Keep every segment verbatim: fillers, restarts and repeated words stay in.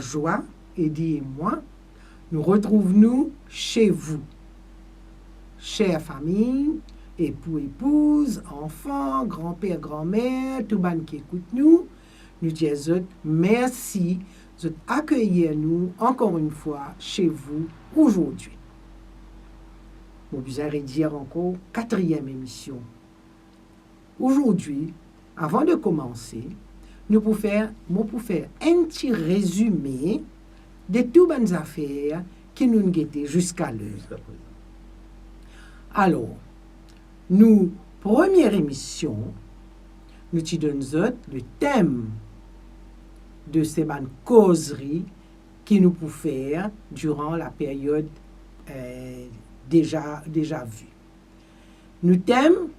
Joie, Eddy e mwa, nou retrouv nou chez vous. Cher fami, epou, epouz, anfan, granper, granmer, tou bann ki ekout nou, nou dir zot mersi, zot akeyir nou ankor enn fwa chez vous aujourd'hui. Mo bizin redir ankor, katriyem emision. Aujourd'hui, avan de koumanse, nou pou fer, mo pou fer enn ti rezime de tou bann zafer ki nou'nn gete ziska ler. Ziska prezan. Alor, nou premie emision, nou ti donn zot le tem de se bann kozri ki nou pou fer diran la period, eh, deza, deza vi. Nou tem,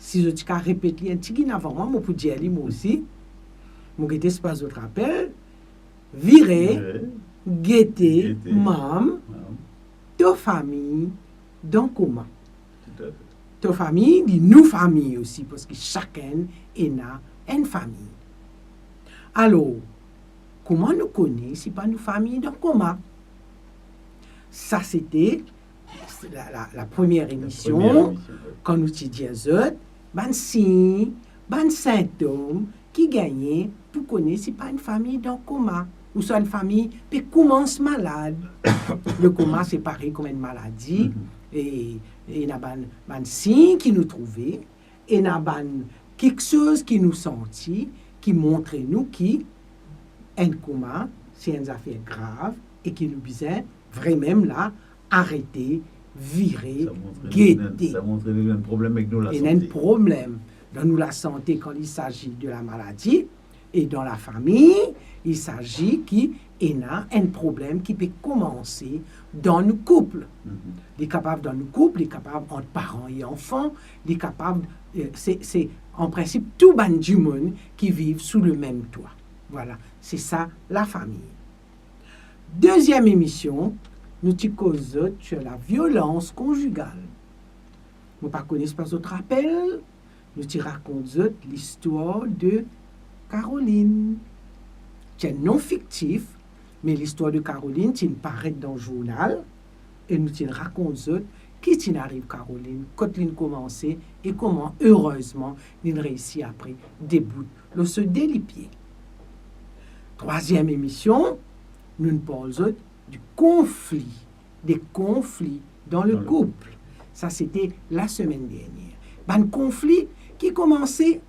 si zot ti kav repet li enn tigit avan mwa, mo pou dir li mwa osi. Mo gete si pa zot rapel, vire, vire, gete, gete, mam, mam, to fami dan koma. Toutafe. To fami, li nou fami osi, parski sakenn ena enn fami. Alor, kouma nou kone si pa nou fami dan koma? Sa sete la, la, la premie emision, la premie emision, wi, kan nou ti dir zot bann sign, bann sintom ki gagne pou kone si pa enn fami dan koma, ouswa enn fami pe koumans malad. Le koma, se parey kouma enn maladi, mhm, e, e ena bann, bann sign ki nou trouve, ena bann kiksoz ki nou santi, ki montre nou ki enn koma, se enn zafer grav e ki nou bizin vremem la arete, vire, gete. Sa montre nou, sa montre nou ena enn problem ek nou lasante. Ena enn problem dan nou lasante kan il s'agit de la maladie, e dan la fami, il s'agit ki ena enn problem ki pe koumanse dan nou koup. Mhm. Li kapav dan nou koup, li kapav ant paran e anfan, li kapav, eh, se, se an prinsip tou bann dimoun ki viv sou le mem twa. Vwala, se sa, la fami. Deziem emision, nou ti koz zot sur la violans konzigal. Mo pa kone si pa zot rapel, nou ti rakont zot listwar de Caroline. Ti enn non fiktif, me listwar de Caroline ti'nn paret dan zournal, e nou ti'nn rakont zot ki ti'nn ariv Caroline, kot li'nn koumanse, e kouma, erezman, li'nn reisi apre debout lor so de lipie. Trwaziem emision, nou'nn parl zot di konfli, de konfli dan le koup. Dan le koup. Sa, sete lasemenn dernier. Bann konfli ki koumanse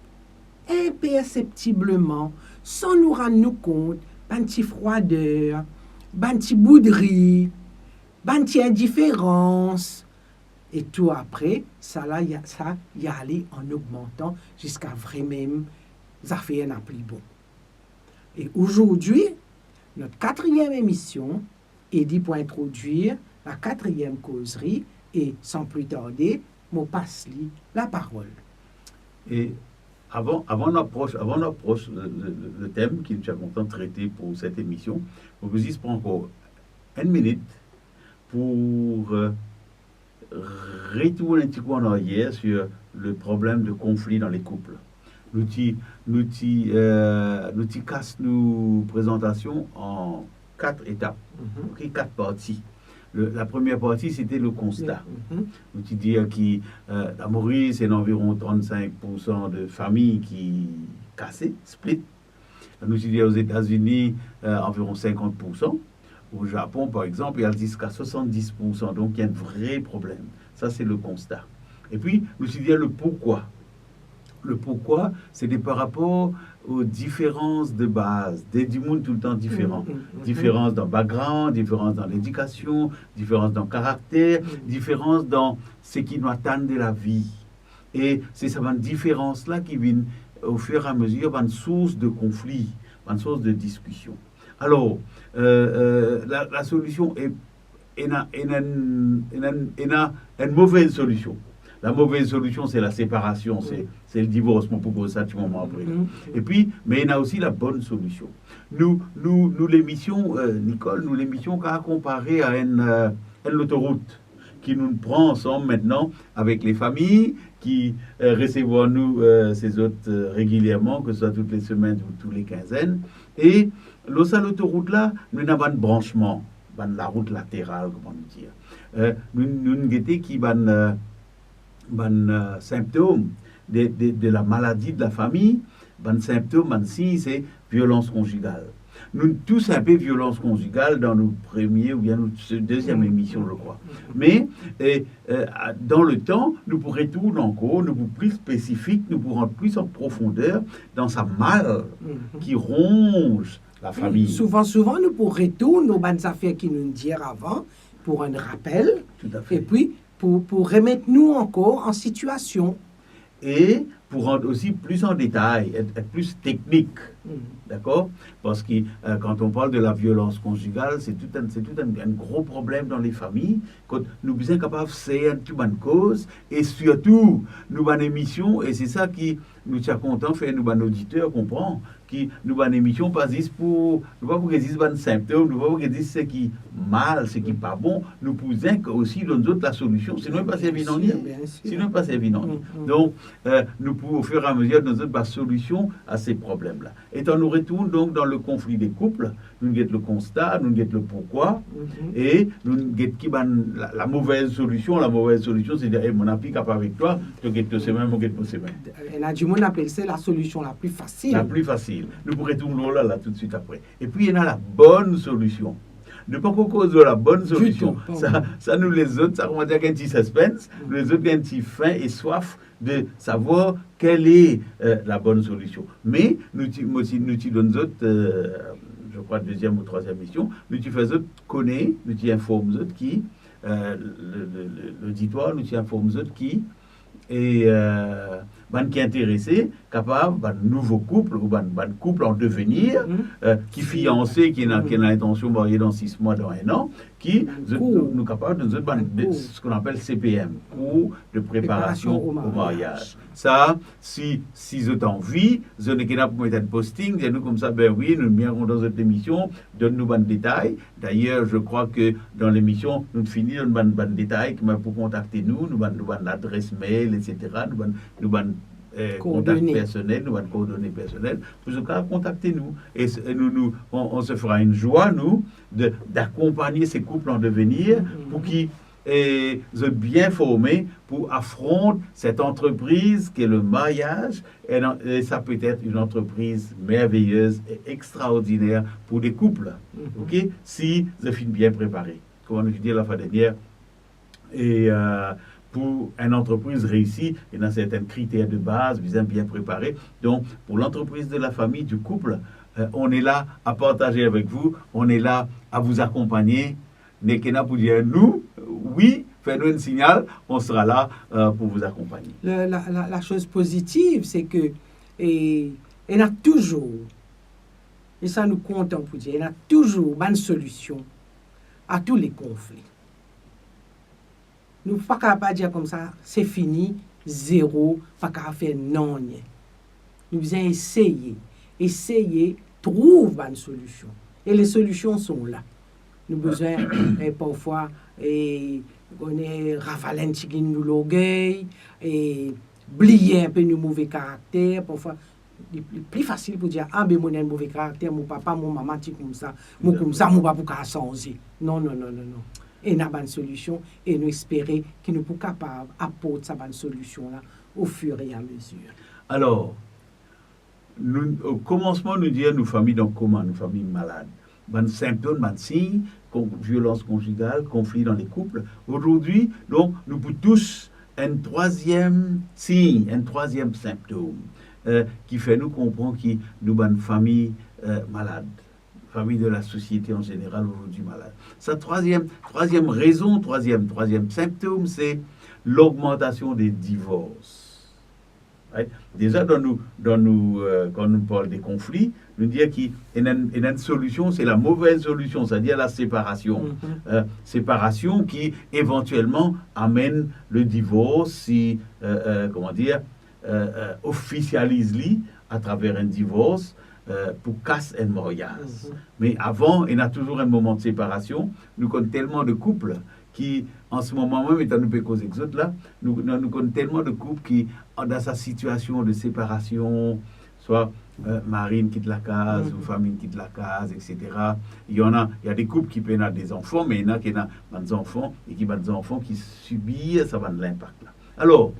inperseptibleman, san nou rann nou kont, bann ti frwader, bann ti boudri, bann ti indiferans, e tou apre, sa la, ya, sa, i ale an ogmantan ziska vremem zafer ena pli bon. E aujourd'hui, notre quatrième émission, Eddy pou introdwir la quatrième causerie, e san pli tarde, mo pas li laparol. E avan, avan nou apros, avan nou apros le, le, le, le tem ki nou ti a kontan trete pou set emision, mo pou zis pran ankor enn minit pou, euh, retourn enn ti kou an aryer sur le problem de konfli dan le koup. Nou ti, nou ti, euh, nou ti kas nou prezantasion an kat etap, mhm, ok, kat parti. Le, la première partie, c'était le constat. Mhm. Nou ti dir ki, euh, la Moris, ena anviron trannsenk poursan de fami ki kase, split. Nou ti dir Ozetazini, euh, anviron sinkant poursan. Au Japon, par exemple, i al ziska swasanndis poursan. Donc, il y a un vrai problème. Ça, c'est le constat. Et puis, nou ti dir le pourquoi. Le pourquoi, c'était par rapport aux différences de base. De dimoun toultan diferan. Mm, mm, mm. Diferans dan background, diferans dan ledikasion, diferans dan karakter, mm, diferans dan seki nou atann de lavi. E se sa bann diferans la ki vinn, au fur et à mesure, bann sours de konfli, bann sours de diskision. Alor, euh, euh, la, la solution est, ena, ena, ena, ena enn move solision. La move solision, c'est la séparation, c'est, mm, c'est le divorce, mo pou koz sa ti moman apre. Mm, mm. Et puis, mais il y a aussi la bonne solution. Nou, nou, nou lemision, euh, Nicole, nou lemision kav konpare a enn, euh, enn lotorout ki nou pran ansam aster avek lefami ki, euh, resevwar nou, euh, se zot, euh, regilierman, ke se swa tou le semenn ou tou le kinzenn. E Lor sa lotorout la, nou ena bann bransman, bann larout lateral, kouma nou dir. Eh, nou, nou gete ki bann, eh, bann, eh, sinptom de, de, de la maladi de la fami, bann sinptom, bann sign, se violans konzigal. Nou tous inpe violans konzigal dan nou premie oubien nou se-, deziem emision, je crois. Me, eh, eh, a-, dan letan, nou pou retourn ankor, nou pou pli spesifik, nou pou rant pli an profonder dan sa mal ki ronz la fami. Souvan, souvan, nou pou retourn lor bann zafer ki nou dir avan, pou rann rapel, epi pou, pou remet nou ankor an sitiasion. E pou rant osi pli an detay, et, et pli teknik. Dakor? Parski, eh, kan on parl de la violans konzigal, se tou enn, se tou enn, enn gro problem dan le fami, kot nou bizin kapav ser enn tou bann koz, e sirtou nou bann emision, e se sa ki nou ti a kontan fer nou bann oditer konpran, ki nou bann emision pa zis pou, nou pa pou get zis bann sinptom, nou pa pou get zis seki mal, seki pa bon, nou pou zis osi donn zot lasolision, sinon li pa servi nanye. Sinon li pa servi nanye. Donk, eh, nou pou, au fur et à mesure, donn zot bann solision a se problem la. Etan nou retourn donk dan le konfli de koup, nou get le konsta, nou get le pourkwa, e nou get ki bann la, la movez solision. La movez solision, se dir, "Eh, mo napa kapav avek twa, to get to semin, mo get mo semin." Ena dimoun apel sa lasolision la pli fasil. La pli fasil. Nou pou retourn lor la, la, toutswit apre. Epi, ena la bonn solision. Nou pankor koz lor la bonn solision. Sa, sa nou les zot, sa kouma dir, enn ti suspense, nou les zot enn ti fin e swaf de savwar kel e, eh, la bonn solision. Me nou ti, mo ti, nou ti donn zot, eh, je crois, deziem ou trwaziem emision, nou ti fer zot kone, nou ti inform zot ki, eh, le, le, le, loditwar, nou ti inform zot ki, e, eh, bann ki interese, kapav, bann nouvo koup ou bann, bann koup an devenir, eh, ki fianse, ki ena, ki ena lintansion marye dan sis mwa, dan enn an, ki zot, nou, nou kapav donn zot bann, de, ce qu'on appelle C P M, cours de préparation au mariage. Sa, si, si zot anvi, zot nek ena pou met enn posting, dir nou koumsa, "Ben wi, nou bien kontan zot lemision, donn nou bann detay." Dayer, je crois que dan lemision, nou fini donn bann, bann detay, kouma pou kontakte nou, nou bann, nou bann ladres mail, et cetera, nou bann, nou bann, eh, kontak personel, nou bann koordone personel, pou zot kapav kontakte nou. E s-, e nou, nou, on, on se fera une joie, nou, de, d'akompagne se koup an devenir pou ki, eh, zot bien forme pou afront cette entreprise qu'est le mariage, et non, et ça peut être une entreprise merveilleuse et extraordinaire pour des couples, ok, si zot finn bien prepare. Kouma nou ti dir lafwa dernier, e, eh, pou enn antrepriz reisi, ena sertin kriter de baz, bizin bien prepare. Donk, pour l'entreprise de la famille, du couple, eh, on est là à partager avec vous, on est là à vous accompagner. Nek ena pou dir nou, wi, fer nou enn signal, on sera là, eh, pour vous accompagner. Le, la, la, la chose positive, c'est que, e, ena touzour, e sa nou kontan pou dir, ena touzour bann solision à tous les conflits. Nou pa kapav dir koumsa, se fini, zero, pa kapav fer nanye. Nou bizin eseye, eseye trouv bann solision. E les solutions sont là. Nou bizin, eh, parfwa, eh, kone, raval enn tigit nou lorgey, e bliye inpe nou move karakter, parfwa, li, li pli fasil pou dir, "Ah, be, mo ena enn move karakter, mo papa, mo mama ti koumsa, mo koumsa, mo pa pou kapav sanze." Non, non, non, non, non. Ena bann solision e nou espere ki nou pou kapav aport sa bann solision la au fur et à mesure. Alor, nou, o komansman, nou dir nou fami dan koma, nou fami malad. Bann sinptom, bann sign, kon-, violans konzigal, konfli dan le koup. Azordi, donk, nou pou tous enn trwaziem sign, enn trwaziem sinptom, eh, ki fer nou konpran ki nou bann fami, eh, malad. Fami de la sosiete an zeneral azordi malad. Sa trwaziem, trwaziem rezon, trwaziem, trwaziem sinptom, se logmantasion de divors. Right? Deza, dan nou, dan nou, eh, kan nou parl de konfli, nou dir ki ena, ena enn solision, se la movez solision, setadir la separasion. Eh, separasion ki evantielman amenn le divors, si, eh, eh, koman dir, eh, eh, ofisializ li atraver enn divors, eh, pou kas enn maryaz. Me avan, ena touzour enn moman de separasion. Nou konn telman de koup ki, an se moman mem, etan nou pe koz ek zot la, nou, nou, nou konn telman de koup ki, an, dan sa sitiasion de separasion, swa, Euh, mari inn kit lakaz, ou fami inn kit lakaz, et cetera. Il y en a, il y a des couples qui peuvent avoir des enfants, mais il y en a qui ont des enfants et qui, bann zanfan ki sibir sa bann linpak la. Alors,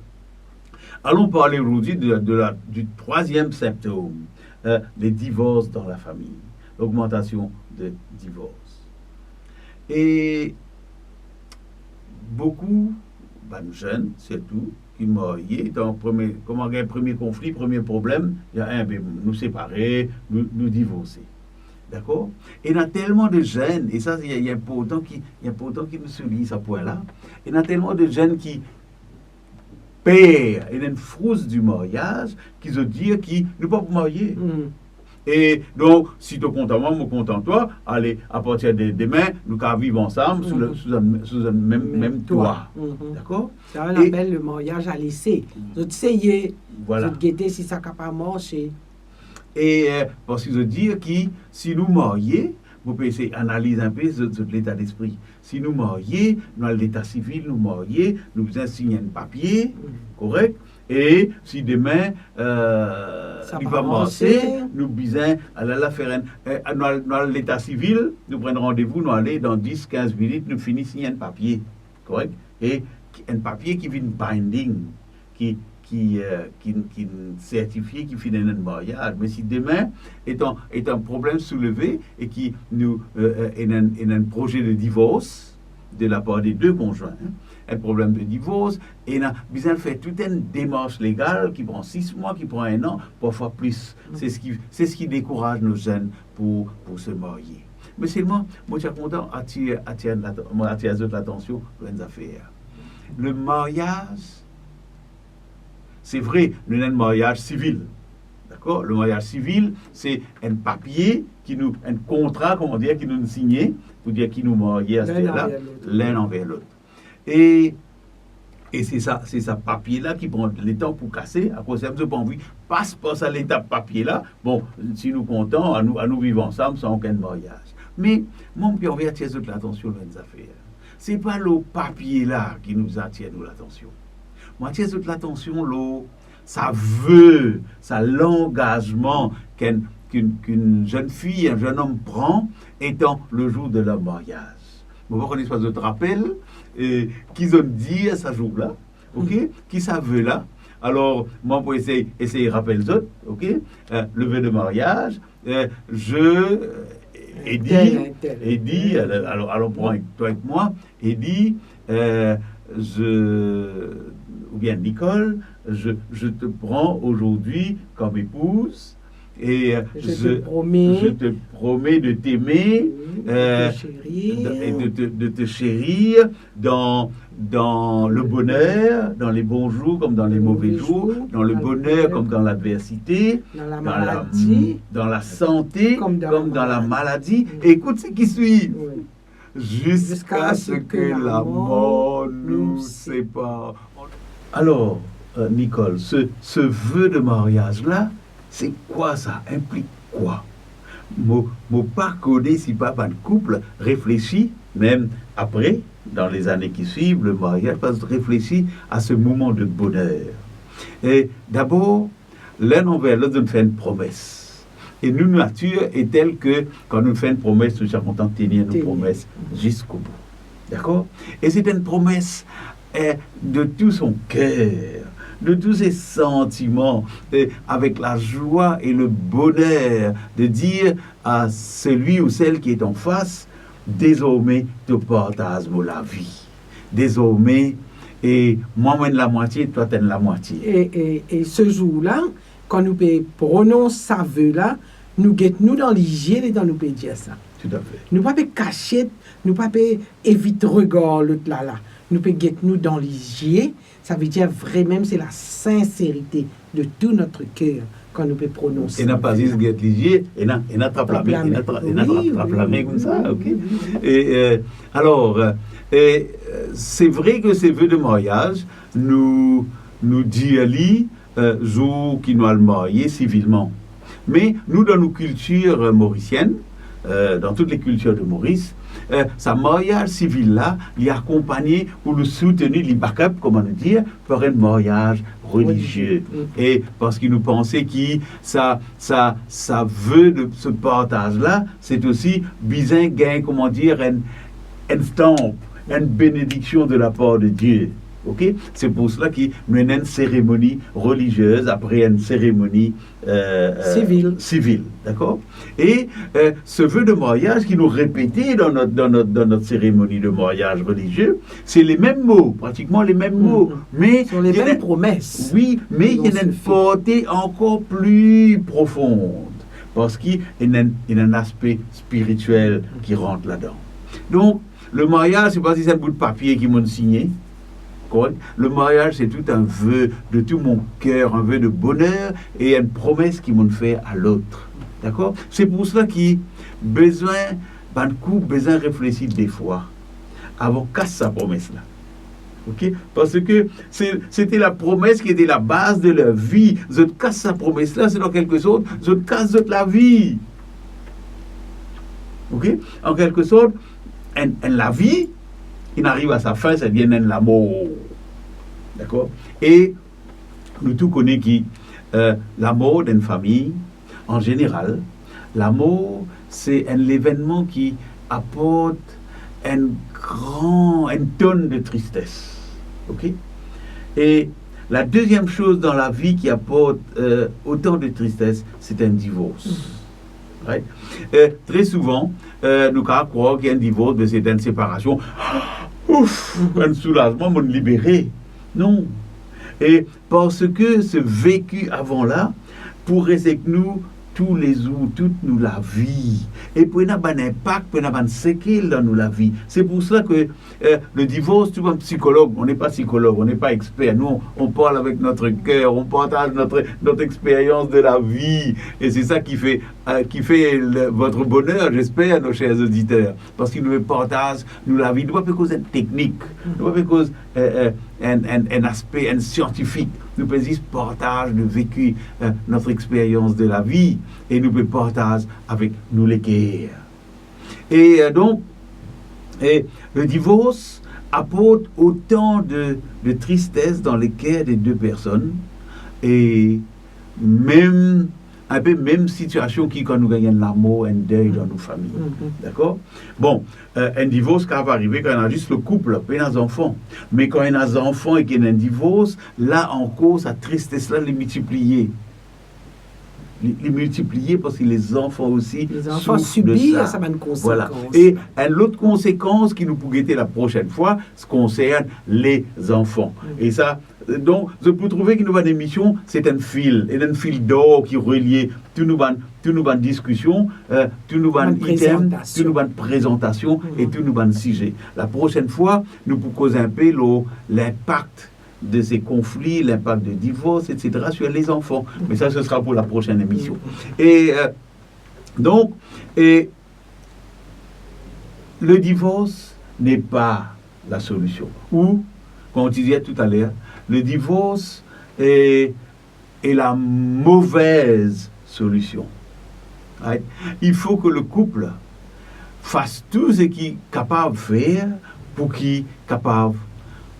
allons parler aujourd'hui de, de la, du troisième symptôme, euh, les divorces dans la famille, l'augmentation de divorces. Et beaucoup, bann zenn sirtou, ki marye, dan premie, kouma gagn premie konfli, premie problem, ya, enben, nou separe, nou, nou divorse. Dakor? Ena telman de zenn, e sa, li, li inportan ki, li inportan ki nou souliy sa pwin la. Ena telman de zenn ki per, ena enn frous di maryaz, ki zot dir ki nou pa pou marye. E donk, si to kontan mwa, mo kontan twa, ale, apartir de demin, nou kav viv ansam sou le, sou enn, sou enn mem, mem twa. Dakor? Sa, on apel le mariage à l'essai. Zot seye, vwala, zot gete si sa kapav marse. E, euh, parski zot dir ki si nou marye, mo pe esey analiz inpe zot, zot leta lespri. Si nou marye, nou al leta sivil, nou marye, nou bizin sign enn papie, korek? E si demin, euh, li pa marse, nou bizin al, al fer enn, euh, nou al, nou al leta sivil, nou pran randevou, nou ale, dan dis, kinz minit, nou fini sign enn papie, korek? E ki, enn papie ki vinn binding, ki, ki, euh, ki, ki sertifie ki finn ena enn maryaz. Me si demin, etan, etan problem souleve e ki nou, euh, euh, ena enn, ena enn proze de divors de lapar de de konzwin, hein, enn problem de divors, ena bizin fer tou enn demars legal ki pran sis mwa, ki pran enn an, parfwa plis. Se seki, se seki dekouraz nou zenn pou, pou se marye. Me selman, mo ti a kontan atir, atir lata-, mo atir zot latansion lor enn zafer. Le maryaz, se vre, nou ena enn maryaz sivil. Dakor? Le maryaz sivil, se enn papie ki nou, enn kontra, kouma dir, ki nou signe pou dir ki nou marye aster la, l'un envers l'autre. E, e se sa, se sa papie la ki pran letan pou kase, akoz sa, zot pa anvi pas par sa letap papie la. Bon, si nou kontan, anou, anou viv ansam san okenn maryaz. Me, mwa, mo pe anvi atir zot latansion lor enn zafer. Se pa lor papie la ki nou atir nou latansion. Mo atir zot latansion lor sa ve, sa langazman ki enn, ki enn, ki enn zenn fi, enn zenn om pran, etan le jour de leur mariage. Mo pa kone si zot rapel, eh, ki zot dir sa zour la, ok? Ki sa ve la. Alor, mwa pou esey, esey rapel zot, ok? Eh, le ve de maryaz, eh, je, eh, Edi, tel, tel. Edi, alor, alor, alor, pran twa ek mwa, Edi, eh, je, oubien Nicole, je, je te prends aujourd'hui comme épouse, et, euh, je te promets, je te promets de t'aimer, oui, de te chérir, euh, de, et de te, de te chérir dans, dans le bonheur, dans les bons jours comme dans les mauvais jours, dans le bonheur comme dans l'adversité, dans la maladie, dans la santé comme dans la maladie. Écoute ce qui suit. Oui. Jusqu'à ce que la mort nous sépare. Alors, euh, Nicole, ce, ce vœu de mariage-là, c'est quoi ça? Implique quoi? Mo, mo pa kone si pa bann koup reflesi, mem apre, dans les années qui suivent, le mariage, pa reflesi à ce moment de bonheur. Et d'abord, l'un envers l'autre, zot fer enn promes. E nou, nou natir est telle que, kan nou fer enn promes, nou ti a kontan tenir nou promes jusqu'au bout. Dakor? Et c'est une promesse, eh, de tout son cœur, de tous ses sentiments, eh, avec la joie et le bonheur de dire à celui ou celle qui est en face, désormais, to partaz mo lavi. Désormais, e mwa, mo enn lamwatie, twa to enn lamwatie. E, e, e se zour la, kan nou pe pronons sa ve la, nou get nou dan lizie letan nou pe dir sa. Tout à fait. Nou pa pe kasiet, nou pa pe evit regar lot la la. Nou pe get nou dan lizie, savedir vremem se la sinserite de tout notre cœur kan nou pe prononse. Ena pa zis get lizie, ena, ena trap lame, ena tra-, ena trap, trap lame koumsa, ok? E, euh, alor, euh, e, euh, c'est vrai que ces vœux de mariage, nou, nou dir li, euh, zour ki nou al marye sivilman. Me nou, dan nou kiltir, euh, morisienn, euh, dans toutes les cultures de Maurice, euh, sa maryaz sivil la, li akonpagne ou li soutenu, li back up, kouma nou dir, par enn maryaz relizie. Relizie. Mm. E parski nou panse ki sa, sa, sa ve de se partaz la, se osi bizin gagn, kouma dir, enn, enn stamp, enn benediksion de la par de Die. Ok? Se pou sela ki nou ena enn seremoni reliziez apre enn seremoni, euh, euh, sivil. Sivil, dakor? E, euh, se ve de maryaz ki nou repete dan not, dan not, dan not seremoni de maryaz relizie, se le mem mo, pratikman le mem mo, mm, me... Sur les mêmes promesses. Wi, me ki ena enn porte ankor pli profonn, parski ena enn, ena enn aspe spiritiel ki rant ladan. Donk, le maryaz, se pa zis enn bout papie ki mo'nn signe, korek? Le maryaz, se tou enn ve de tou mon ker, enn ve de boner e enn promes ki mo'nn fer a lot. Dakor? Se pou sela ki bizin, bann koup bizin reflesi de fwa avan kas sa promes la. Ok? Parski se, sete la promes ki ete la baz de ler vi. Zot kas sa promes la, se an kelke sort, zot kas zot lavi. Ok? An kelke sort, enn, enn lavi, inn ariv a sa fin, sa dir enn lamor. Dakor? E nou tou kone ki, euh, lamor dan enn fami, an zeneral, lamor, se enn levennman ki aport enn gran, enn tonn de tristes. Ok? E la deziem soz dan lavi ki aport, euh, otan de tristes, se enn divors. Mm. Right? Euh, tre souvan, euh, nou kapav krwar ki enn divors, be, se enn separasion. Ouf, enn soulazman, mo'nn libere. Non. E parski se veki avan la pou res ek nou toulezour, tout nou lavi. E pou ena bann inpak, pou ena bann sekel dan nou lavi. Se pou sela ki, euh, le divors, tou bann psikolog, on n'est pas psychologue, on n'est pas expert. Nous, on, on parle avec notre cœur, on partage notre, notre expérience de la vie. Et c'est ça qui fait, euh, qui fait le, votre bonheur, j'espère, nos chers auditeurs. Parski nou pe partaz nou lavi, nou pa pe koz enn teknik, nou pa pe koz, euh, euh, enn, enn, enn aspe, enn siantifik. Nou pe zis partaz nou veki, euh, notre expérience de la vie, e nou pe partaz avek nou leker. E, euh, donk, e le divors aport otan de, de tristes dan leker de de personn, e mem, enpe mem sitiasion ki kan nou gagn enn lamor, enn dey dan nou fami. Mhm. Dakor? Bon, euh, enn divors kapav arive kan ena zis le koup, pena zanfan. Me kan ena zanfan e ki ena enn divors, la ankor sa tristes la, li miltipliye. Li, li miltipliye parski lezanfan osi soufr de sa. Lezanfan sibir sa bann konsekans. Voilà. E enn lot konsekans ki nou pou gete la prosenn fwa, se konsern lezanfan. Mm. E sa, donk, zot pou trouve ki nou bann emision, se enn fil, e enn fil dor ki relie tou nou bann, tou nou bann diskision, euh, tou nou bann item, tou nou bann prezantasion e tou nou bann size. La prosenn fwa, nou pou koz enpe lor linpak de ces conflits, l'impact de divorce, et cetera, sur les enfants. Mais ça, ce sera pour la prochaine émission. Et, euh, donc, et le divorce n'est pas la solution. Ou, comme on disait tout à l'heure, le divorce est, est la mauvaise solution. Right? Il faut que le couple fasse tout ce qu'il est capable de faire pour qu'il capable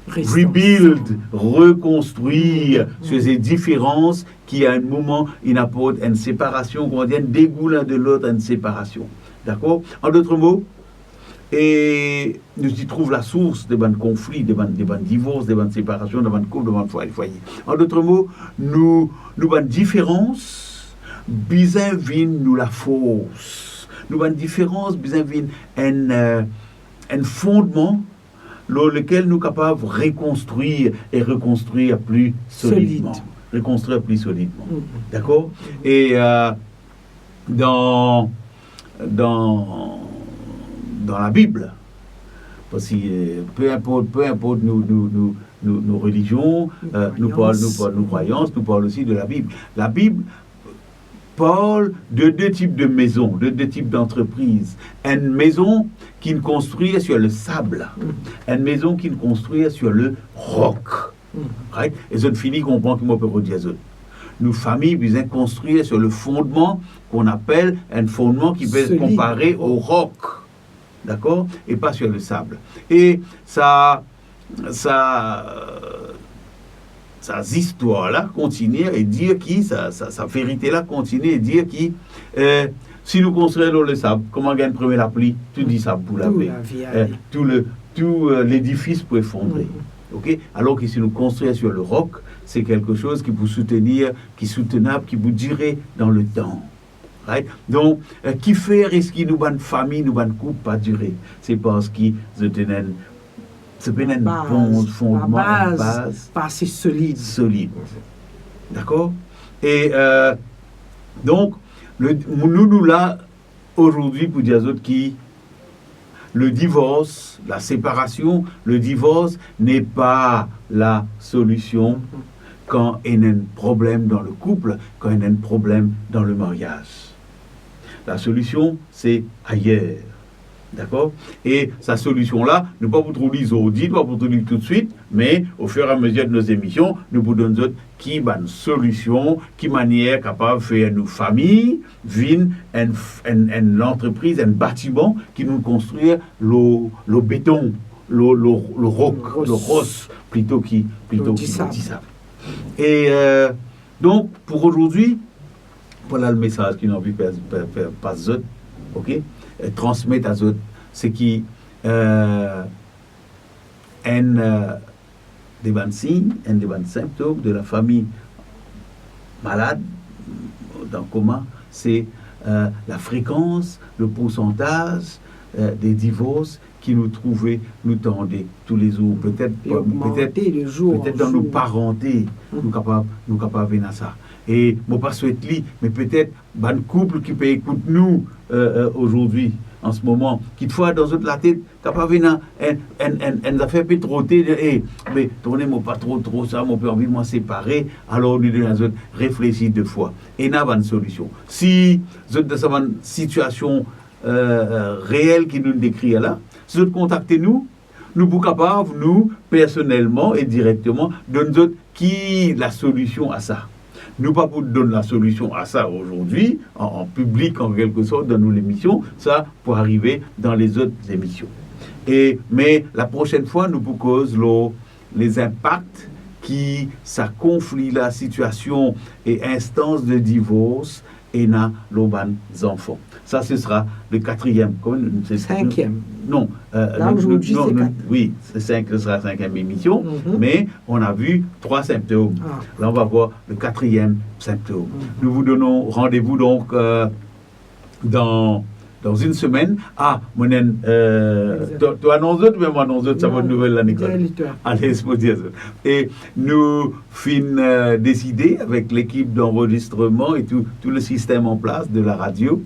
rebuild, reconstruire sur ces différences qui, à un moment, il apporte une séparation, qu'on dit un dégoût l'un de l'autre, une séparation. D'accord? En d'autres mots, e nou ti trouv lasours de bann konfli, de bann, de bann divors, de bann separasion, de bann koup, de bann fwaye, fwaye. An dot mo, nou, nou bann diferans bizin vinn nou lafors. Nou bann diferans bizin vinn enn, euh, enn fondman lor lekel nou kapav rekonstrir e rekonstrir pli solidman. Solid. Rekonstrir pli solidman. Mm. Dakor? E, euh, dan, dan, dan Labib. Parski, euh, pe inport, pe inport nou, nou, nou, nou, nou relizion, nou, euh, nou krwayans, nou parl, nou krwayans, nou parl osi de Labib. Labib parl de de tip de mezon, de de tip d'antrepriz. Enn mezon ki'nn konstrir sur le sable, enn mezon ki'nn konstrir sur le rok. Right? E zot fini konpran ki mo pe redir zot. Nou fami bizin konstrir sur le fondement qu'on appelle un fondement qui peut être comparé au roc. Dakor? E pa sur le sable. E sa, sa, sa zistwar la kontinie e dir ki, sa, sa, sa verite la kontinie e dir ki, eh, si nou konstrir lor lesab, kouma gagn premie lapli, tou disab pou lave. Tou lavi ale. Eh, tou le, tou, eh, ledifis pou efondre. Mhm. Ok? Alor ki si nou konstrir sur le roc, c'est quelque chose ki pou soutenir, ki soutenab, ki pou dire dans le temps. Right? Donk, eh, kifer eski nou bann fami, nou bann koup pa dire? Se parski zot ena enn, zot ena enn bon fondman, enn baz pa ase solid. Solid. Dakor? E, eh, donk, le, nou, nou la azordi pou dir zot ki le divorce, la séparation, le divorce n'est pas la solution quand il y a un problème dans le couple, quand il y a un problème dans le mariage. La solution, c'est ailleurs. Dakor? E sa solision la, nou pa pou trouv li zordi, nou pa pou trouv li toutswit, me au fur et à mesure de nos émissions, nou pou donn zot ki bann solision, ki manier kapav fer nou fami vinn enn, enn, enn lantrepriz, enn batiman ki nou konstrir lor, lor beton, lor, lor, lor rok, lor ros, plito ki, plito ki lor disab. E, eh, donk, pou azordi, vwala le mesaz ki nou anvi fer, fer, fer pas zot, ok? E transmet a zot, se ki, eh, enn, eh, de bann sign, enn de bann sintom de la fami malad, dan koma, se, eh, la frekans, le poursantaz, eh, de divors ki nou trouve, nou tande toulezour. Petet, petet, petet dan nou parante, nou kapav, nou kapav ena sa. E mo pa swet li, me petet bann koup ki pe ekout nou, eh, eh, azordi, an se moman, kitfwa dan zot latet, kapav ena enn, enn, enn, enn zafer pe trote, eh, me tourne, mo pa tro, tro sa, mo pe anvi mwa separe, alor nou donn a zot reflesi de fwa. Ena bann solision. Si zot dan sa bann sitiasion, eh, eh, reel ki nou dekrir la, si zot kontakte nou, nou pou kapav, nou, personelman e direkteman, donn zot ki lasolision a sa. Nou pa pou donn lasolision a sa azordi, an, an piblik, an kelke sort, dan nou lemision, sa pou arive dan lezot emision. E, me laprosenn fwa, nou pou koz lor lezinpak ki sa konfli la, sitiasion e instans de divors ena lor bann zanfan. Sa, ce sera le quatrième. Comment, c'est, cinquième. Non, euh, la, non, aujourd'hui, non, c'est non, quatre. Oui, c'est cinq, ce sera la cinquième émission, mhm, mais on a vu trois symptômes. Ah. Là, on va voir le quatrième symptôme. Mhm. Nous vous donnons rendez-vous donc, euh, dans, dans une semaine. Ah, mon, euh, exact. To, to anons zot, me mo anons zot sa, non, bonn nouvel la, Nicole. Dis-le toi. Ale, se pou dir zot. E nou finn, euh, deside avek lekip d'anrezistreman e tou, tou le sistem an plas de la radio,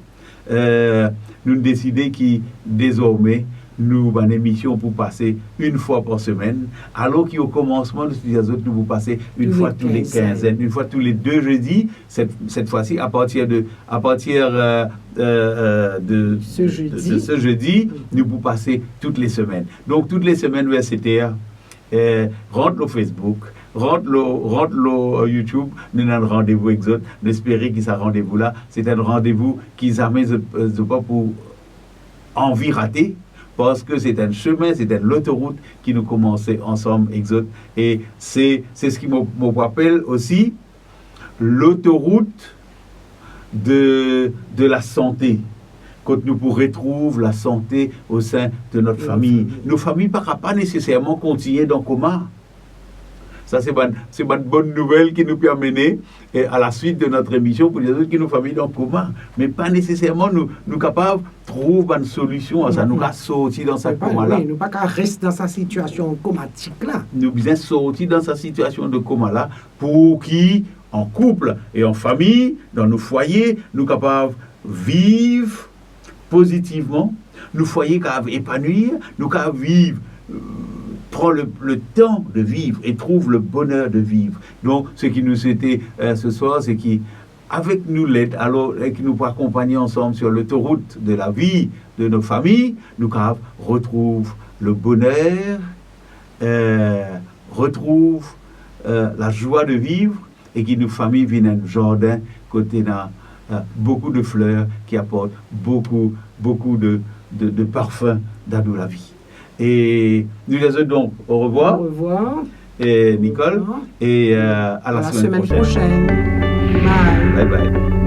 euh, nou deside ki dezorme nou bann emision pou pase enn fwa par semenn, alor ki o komansman nou ti dir zot nou pou pase enn fwa tou le kinzenn, enn fwa tou le de zedi, set, set fwa si, a partir de, a partir, euh, euh, euh, de, de, de ce jeudi, nou pou pase tou le semenn. Donk, tou le semenn, ver set er, eh, rant lor Facebook, rant lor, rant lor, euh, YouTube, nou ena enn randevou ek zot. Nou espere ki sa randevou la, se enn randevou ki zame zot, euh, zot pa pou anvi rate, parski se enn semin, se enn lotorout ki nou komanse ansam ek zot. E se, se seki mo, mo pou apel osi lotorout de, de la sante, kot nou pou retrouv lasante o sin de not fami. Fami. Nou fami pa kapav neseserman kontigne dan koma. Sa, se bann, se bann bonn nouvel ki nou pe amene, eh, a la suit de not emision pou dir zot ki nou fami dan koma. Me pa neseserman nou, nou kapav trouv bann solision a sa, nou kapav sorti dan sa koma la. Wi, nou pa kapav res dan sa sitiasion komatik la. Nou bizin sorti dan sa sitiasion de koma la pou ki, an koup e an fami, dan nou fwaye, nou kapav viv pozitivman, nou fwaye kapav epanwir, nou kapav viv, euh, pran le, le tan de viv e trouv le boner de viv. Donk, seki nou swete, euh, ce soir, se ki, avek nou led, alor, e ki nou pou akonpagne ansam sur lotorout de la vi de nou fami, nou kapav retrouv le boner, euh, retrouv, euh, la joie de vivre, e ki nou fami vinn enn zardin kot ena, euh, boukou de fler ki aport boukou, boukou de, de, de parfin dan nou lavi. E nou dir zot donk orevwar, Orevwar. e Nicole, Orevwar. e, euh, à la semaine prochaine. Bye. Bye bye.